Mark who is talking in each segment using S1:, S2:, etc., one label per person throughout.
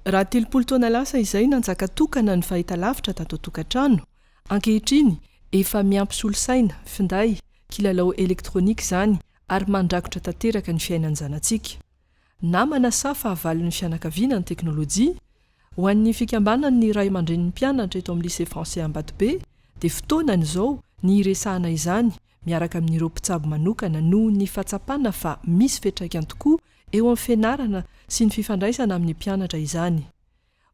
S1: Raha 30 taona lasa izay nanjaka tokana ny fahitalavitra tato an-tokantrano, ankehitriny efa miampy solosaina, finday, kilalao elektronika izany ary mandrakotra tanteraka ny fiainan'ny zanatsika. Namana sa fahavalon'ny fianakaviana ny teknolojia? Ho an'ny fikambanan'ny ray aman-drenin'ny mpianatra eto amin'ny Lycée Français Ambatobe dia fotoanany izao ny hiresahana izany miaraka amin'ireo mpitsabo manokana noho ny fahatsapana fa misy fiantraikany tokoa eo amin'ny fianarana sy ny fifandraisana amin'ny mpianatra izany.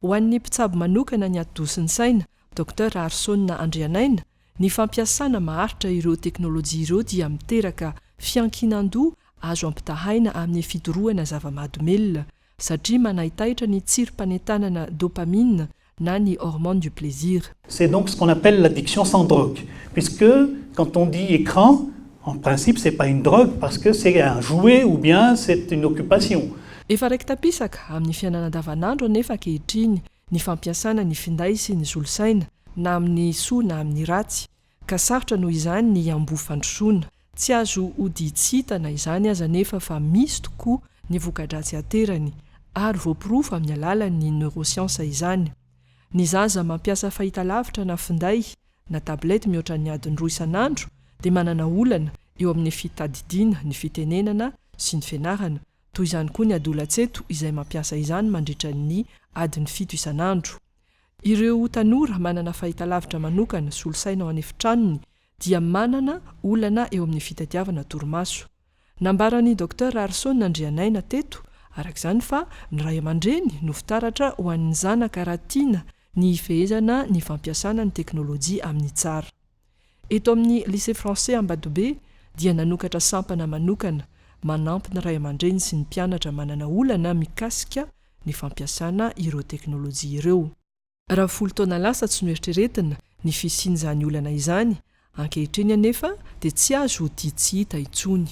S1: Ho an'ny mpitsabo manokana ny atidoha sy ny saina, Docteur Raharison Andrianaina, ny fampiasana maharitra ireo teknolojia ireo dia miteraka fiankinan-doha azo ampitahaina amin'ny fidorohana zava-mahadomelina satria manaitaitra ny tsirim-panentanana dopamine na ny hormone du plaisir.
S2: C'est donc ce qu'on appelle l'addiction sans drogue, puisque quand on dit écran, en principe c'est pas une drogue parce que c'est un jouet ou bien c'est une occupation.
S1: Efa raiki-tapisaka amin'ny fiainana andavanandro anefa ankehitriny ny fampiasana ny finday sy ny solosaina, na amin'ny soa na amin'ny ratsy, ka sarotra noho izany ny hiamboho fandrosoana. Tsy azo odian-tsy hita na izany aza anefa fa misy tokoa ny voka-dratsy aterany, ary voaporofo amin'ny alalan'ny neuroscience izany. Ny zaza mampiasa fahitalavitra na finday na tablette mihoatra ny adiny roa isan'andro dia manana olana eo amin'ny fitadidiana ny fitenenana sy ny fianarana, toy izany koa ny adolantsento izay mampiasa izany mandritra ny adiny fito isan'andro. Ireo tanora manana fahitalavitra manokana, solosaina ao an'efitranony, dia manana olana eo amin'ny fitadiavana torimaso. Nambaran'ny Docteur Raharison Andrianaina teto, araka izany fa ny ray aman-dreny no fitaratra ho an'ny zanaka raha tiana ny hifehezana ny fampiasana ny teknolojia amin'ny tsara. Eto amin'ny Lycée Français Ambatobe dia nanokatra sampana manokana manampy ny ray aman-dreny sy ny mpianatra manana olana mikasika ny fampiasana ireo teknolojia ireo. Raha folo taona lasa tsy noeritreretina ny fisian'izany olana izany, ankehitriny anefa dia tsy azo odian-tsy hita intsony.